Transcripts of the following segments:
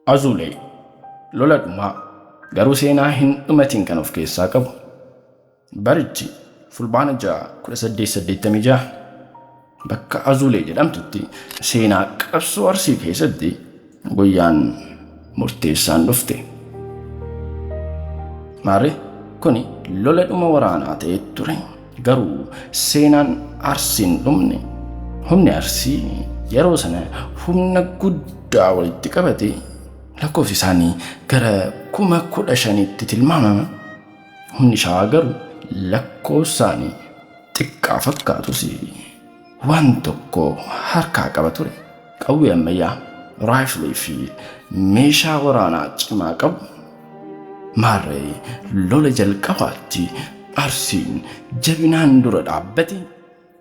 Azuulee lola dhumaa garuu seenaa hin dhumatiin kan of keessaa qabu. Barichi Fulbaana 6, 1886 bakka Azuulee jedhamtutti seenaa qabsoo Arsii keessatti guyyaan murteessaan dhufte. Maarree kuni lola dhuma waraanaa ta'ee ture. Garuu seenaan Arsiin dhumne. Humni Arsii yeroo sana humna guddaa walitti qabate, lakkoofsi isaanii gara 15,000tti tilmaamama. Humni Shawaa garuu lakkoofsaanii xiqqaa fakkaatus waan tokko harkaa qaba ture. Qawwee ammayyaa, raayifilii fi meeshaa waraanaa cimaa qabu. Maarree lola jalqabaatti Arsiin jabinaan dura dhaabbate,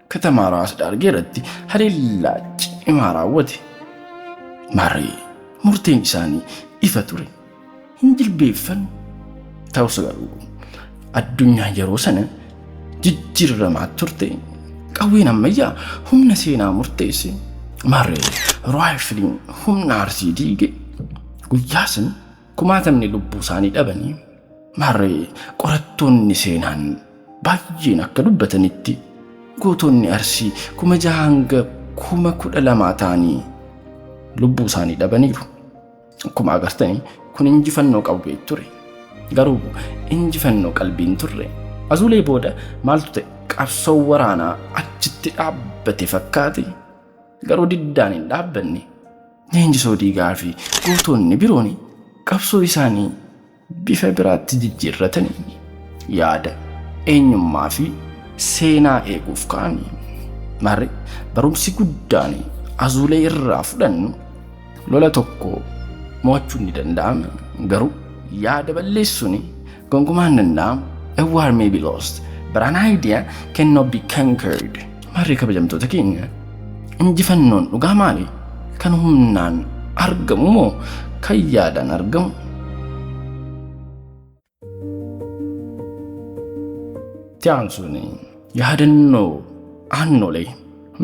katamaa Raas Daargee irratti haleellaa cimaa raawwate. Maarree murteen isaanii ifa ture. Hin jilbeeffannu. Ta'us garuu addunyaa yeroo sana jijjiiramaa turte. Qawween ammayyaa humna seenaa murteesse. Maarree raayifiliin humna Arsii diige. Guyyaa sana kumaatamni lubbuu isaanii dhabanii. Maarree qorattoonni seenaan baay'een akka dubbatanitti gootonni Arsii 6,000 hanga 12,000 ta'anii lubbuu isaanii dhabaniiru. Akkuma agartanii kun injifannoo qawwee ture. Garuu injifannoo qalbiin turre. Azuulee booda maaltu ta'e? Qabsoo waraanaa achitti dhaabbate fakkaate. Garuu diddaan hin dhaabbanne. Leenjisoo Diigaa fi gootonni biroon qabsoo isaanii bifa biraatti jijjiirratanii yaada, eenyummaa fi seenaa eeguuf ka'anii. Maarree barumsi guddaan Azuulee irraa fudhannu lola tokko mo'achuun ni danda'ama. Garuu yaada balleessuun gonkumaa hin danda'amu. A war may be lost, but an idea cannot be conquered. Maarree kabajamtoota keenya, injifannoon dhugaa maali? Kan humnaan argamu moo kan yaadaan argamu? Itti aansuun yaadannoo Aannolee,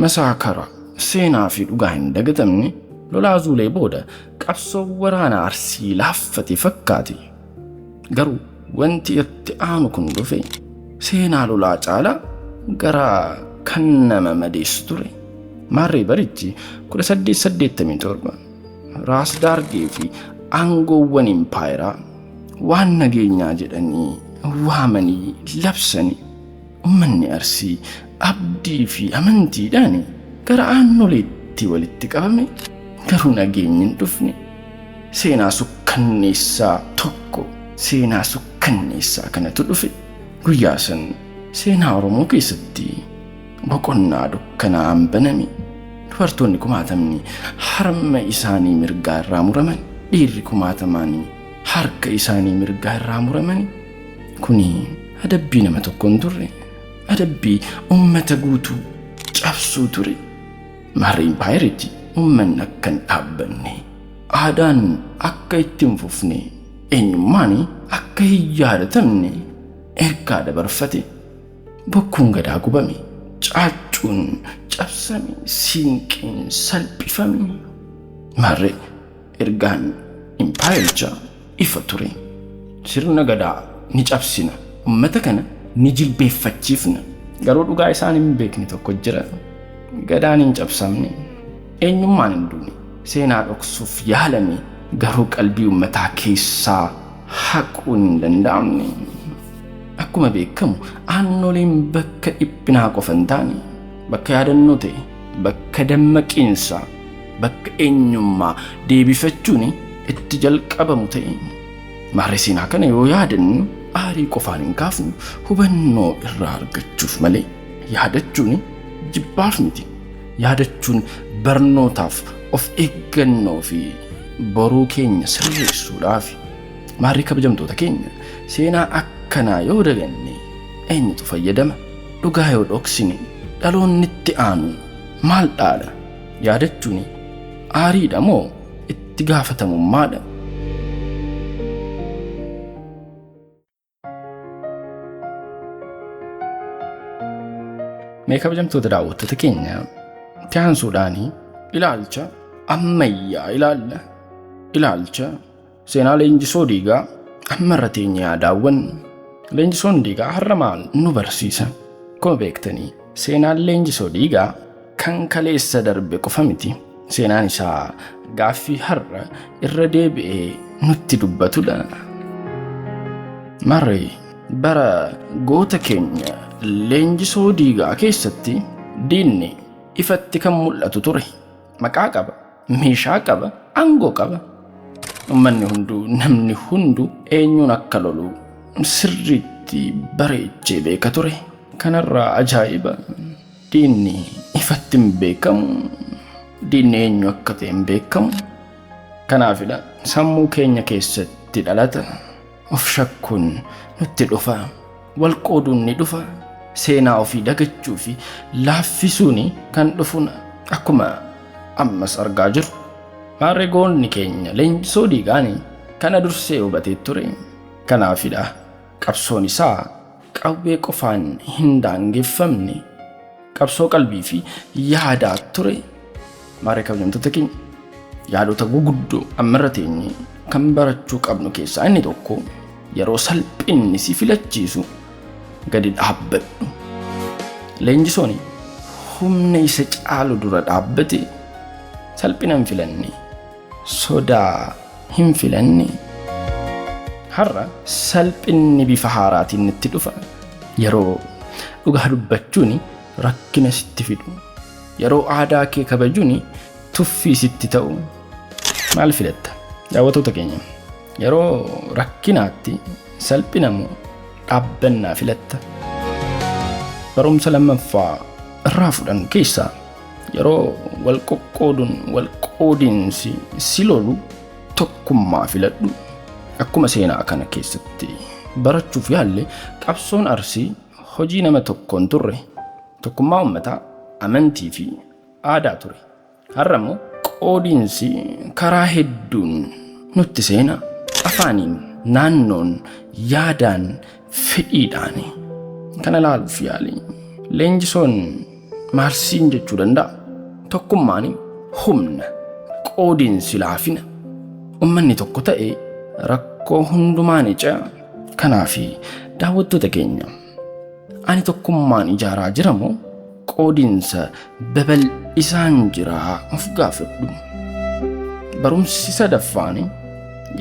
masaakara, seenaa fi dhugaa hin dagatamne lola Azuulee booda qabsoo waraana Arsii laaffate fakkaate. Garuu wanti itti aanu kun dhufe seenaa lolaa caalaa garaa kan nama madeessu ture. Maarree barichi 1887 Raas Daargee fi aangoowwan impaayeraa waan nageenyaa jedhanii waamanii labsanii ummanni Arsii abdii fi amantiidhaan gara Aannoleetti walitti qabame, garuu nageenyi hin dhufne. Seenaa sukkanneessaa tokko, seenaa sukkanneessaa kanatu dhufe. Guyyaa san seenaa Oromoo keessatti boqonnaa dukkanaa'aan baname. Dubartoonni kumaatamni harma isaanii mirgaa irraa muraman, dhiirri kumaatamaan harka isaanii mirgaa irraa muraman. Kuni adabbii nama tokko hin turre, adabbii ummata guutuu cabsuu ture. Maarree impaayerichi ummanni akka hin dhaabbanne, aadaan akka itti hin fufne, eenyummaan akka hin yaadatamne ergaa dabarfate. Bokkuun Gadaa gubame, caaccuun cabsame, siinqeen salphifame. Maarree ergaan impaayerichaa ifa ture. Sirna Gadaa ni cabsina, ummata kana ni jilbeeffachiifna. Garuu dhugaa isaan hin beekne tokko jira. Gadaan hin cabsamne, eenyummaan hin duune, seenaa dhoksuuf yaalame garuu qalbii ummataa keessaa haquun hin danda'amne. Akkuma beekamu Aannoleen bakka dhiphinaa qofa hin taane, bakka yaadannoo ta'e, bakka dammaqiinsaa, bakka eenyummaa deebifachuun itti jalqabamu ta'e. Maarree seenaa kana yoo yaadannu aarii qofaan hin kaafnu, hubannoo irraa argachuuf malee. Yaadachuun jibbaaf miti. Yaadachuun barnootaaf, of eeggannoo fi boruu keenya sirreessuudhaaf. Maarree kabajamtoota keenya, seenaa akkanaa yoo daganne eenyutu fayyadama? Dhugaa yoo dhoksine dhaloonni itti aanu maal dhaala? Yaadachuun aariidha moo itti gaafatamummaadha? Mee kabajamtoota daawwattoota keenya, itti aansuudhaan ilaalcha ammayyaa ilaalla. Ilaalcha seenaa Leenjisoo Diigaa ammarra teenyee haa daawwannu. Leenjisoon Diigaa har'a maal nu barsiisa? Akkuma beektanii seenaan Leenjisoo Diigaa kan kaleessa darbe qofa miti. Seenaan isaa gaaffii har'a irra deebi'ee nutti dubbatudha. Marree bara goota keenya Leenjisoo Diigaa keessatti diinni ifatti kan mul'atu ture. Maqaa qaba, meeshaa qaba, aangoo qaba. Uummanni hunduu, namni hunduu eenyuun akka lolu sirriitti bareechee beeka ture. Kanarraa ajaa'iba! Diinni ifatti hin beekamu. Diinni eenyu akka ta'e hin beekamu. Kanaafidha sammuu keenya keessatti dhalata. Of shakkuun nutti dhufa. Wal qooduun ni dhufa. Seenaa ofii dagachuu fi laaffisuun kan dhufuun akkuma ammas argaa jirru. Maarree goonni keenya Leenjisoo Diigaan kana dursee hubatee ture. Kanaafidha qabsoon isaa qawwee qofaan hin daangeffamne. Qabsoo qalbii fi yaadaa ture. Maarree kabajamtoota keenya yaadota guguddoo ammarra teenye kan barachuu qabnu keessaa inni tokko yeroo salphinni si filachiisu gadi dhaabbadhu. Leenjisoon humna isa caalu dura dhaabbate salphina hin filanne, sodaa hin filanne. Har'a salphinni bifa haaraatiin nutti dhufa. Yeroo dhugaa dubbachuun rakkina sitti fidu. Yeroo aadaa kee kabajuun tuffii sitti ta'u. Maal filatta? Daawwattoota keenya yeroo rakkinaatti salphina moo dhaabbannaa filatta? Barumsa lammaffaa irraa fudhannu keessaa yeroo wal qoqqooduun wal qoodiinsi si lolu tokkummaa filadhu. Akkuma seenaa kana keessatti barachuuf yaalle qabsoon Arsii hojii nama tokkoon turre. Tokkummaa uummataa, amantii fi aadaa ture. Har'a immoo qoodiinsi karaa hedduun nutti seena. Afaaniin, naannoon, yaadaan, fedhiidhaan. Kana ilaaluuf yaali. Leenjisoon maal siin jechuu danda'a? Tokkummaan humna, qoodiinsi laafina. Uummanni tokko ta'e rakkoo hundumaa ni ce'a. Kanaaf daawwattoota keenya ani tokkummaan ijaaraa jira moo qoodiinsa babal'isaan jiraa of gaafadhu. Barumsi sadaffaan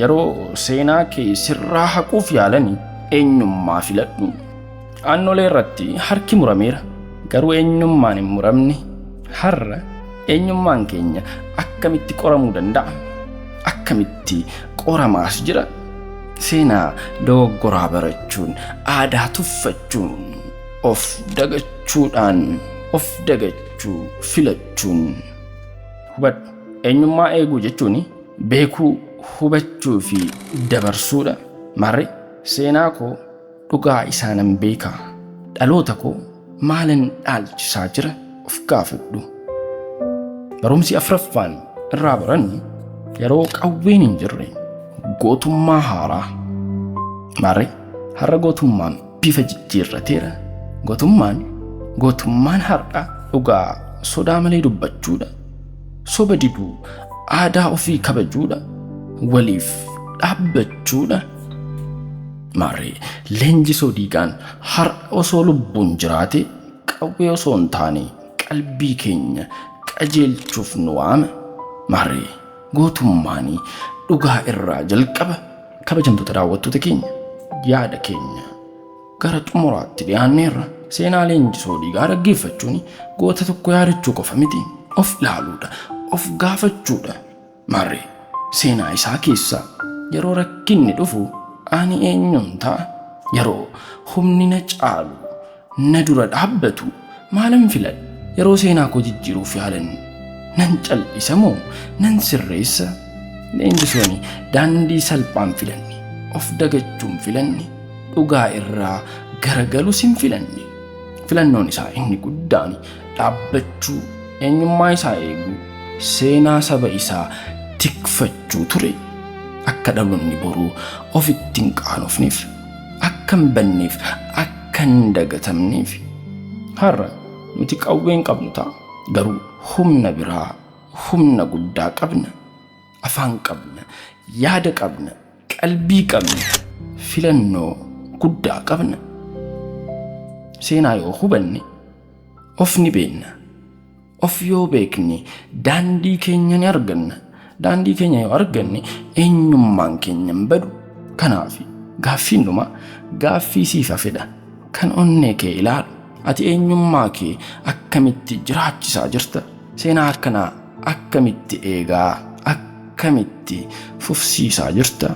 yeroo seenaa kee sirraa haquuf yaalanii eenyummaa filadhu. Aannolee irratti harki murameera, garuu eenyummaan hin muramne. Har'a eenyummaan keenya akkamitti qoramuu danda'a? Akkamitti qoramaas jira? Seenaa dogoggoraa barachuun, aadaa tuffachuun, of dagachuudhaan, of dagachuu filachuun. Hubadhu, eenyummaa eeguu jechuun beekuu, hubachuu fi dabarsuudha. Marre seenaa koo dhugaa isaanan beekaa. Dhaloota koo maalan dhaalchisaa jira of gaafadhu. Barumsi afraffaan irraa barannu yeroo qawween hin jirre gootummaa haaraa. Marre har'a gootummaan bifa jijjiirrateera. Gootummaan har'a dhugaa sodaa malee dubbachuudha. Soba diduu, aadaa ofii kabajuudha. Waliif dhaabbachuudha. Marree Leenjisoo Diigaan har'a osoo lubbuun jiraate qawwee osoo hin taane qalbii keenya qajeelchuuf nu waama. Marree gootummaan dhugaa irraa jalqaba. Kabajamtoota daawwattoota keenya yaada keenya gara xumuraatti dhiyaanneerra. Seenaa Leenjisoo Diigaa dhaggeeffachuun goota tokko yaadachuu qofa miti. Of ilaaluudha, of gaafachuudha. Marree seenaa isaa keessaa yeroo rakkinni dhufu ani eenyuun ta'a? Yeroo humni na caalu na dura dhaabbatu maalan filadha? Yeroo seenaa koo jijjiiruuf yaalan nan cal'isa moo nan sirreessa? Leenjisoon daandii salphaan filanne, of dagachuun filanne, dhugaa irraa garagalus hin filanne. Filannoon isaa inni guddaan dhaabbachuu, eenyummaa isaa eeguu, seenaa saba isaa tikfachuu ture. Akka dhaloonni boruu ofitti hin qaanofneef, akka hin banneef, akka hin dagatamneef. Har'a nuti qawwee hin qabnu ta'a, garuu humna biraa, humna guddaa qabna. Afaan qabna, yaada qabna, qalbii qabna, filannoo guddaa qabna. Seenaa yoo hubanne of ni beekna. Of yoo beekne daandii keenya ni arganna. Daandii keenya yoo arganne eenyummaan keenya hin badu. Kanaaf gaaffiin dhumaa gaaffii siif hafedha. Kan onnee kee ilaalu. Ati eenyummaa kee akkamitti jiraachisaa jirta? Seenaa akkanaa akkamitti eegaa, akkamitti fufsiisaa jirta?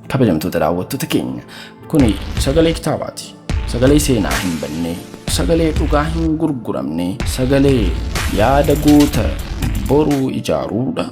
Kabajamtoota daawwattoota keenya, kuni sagalee kitaabaati. Sagalee seenaa hin banne, sagalee dhugaa hin gurguramne, sagalee yaada goota boruu ijaaruudha.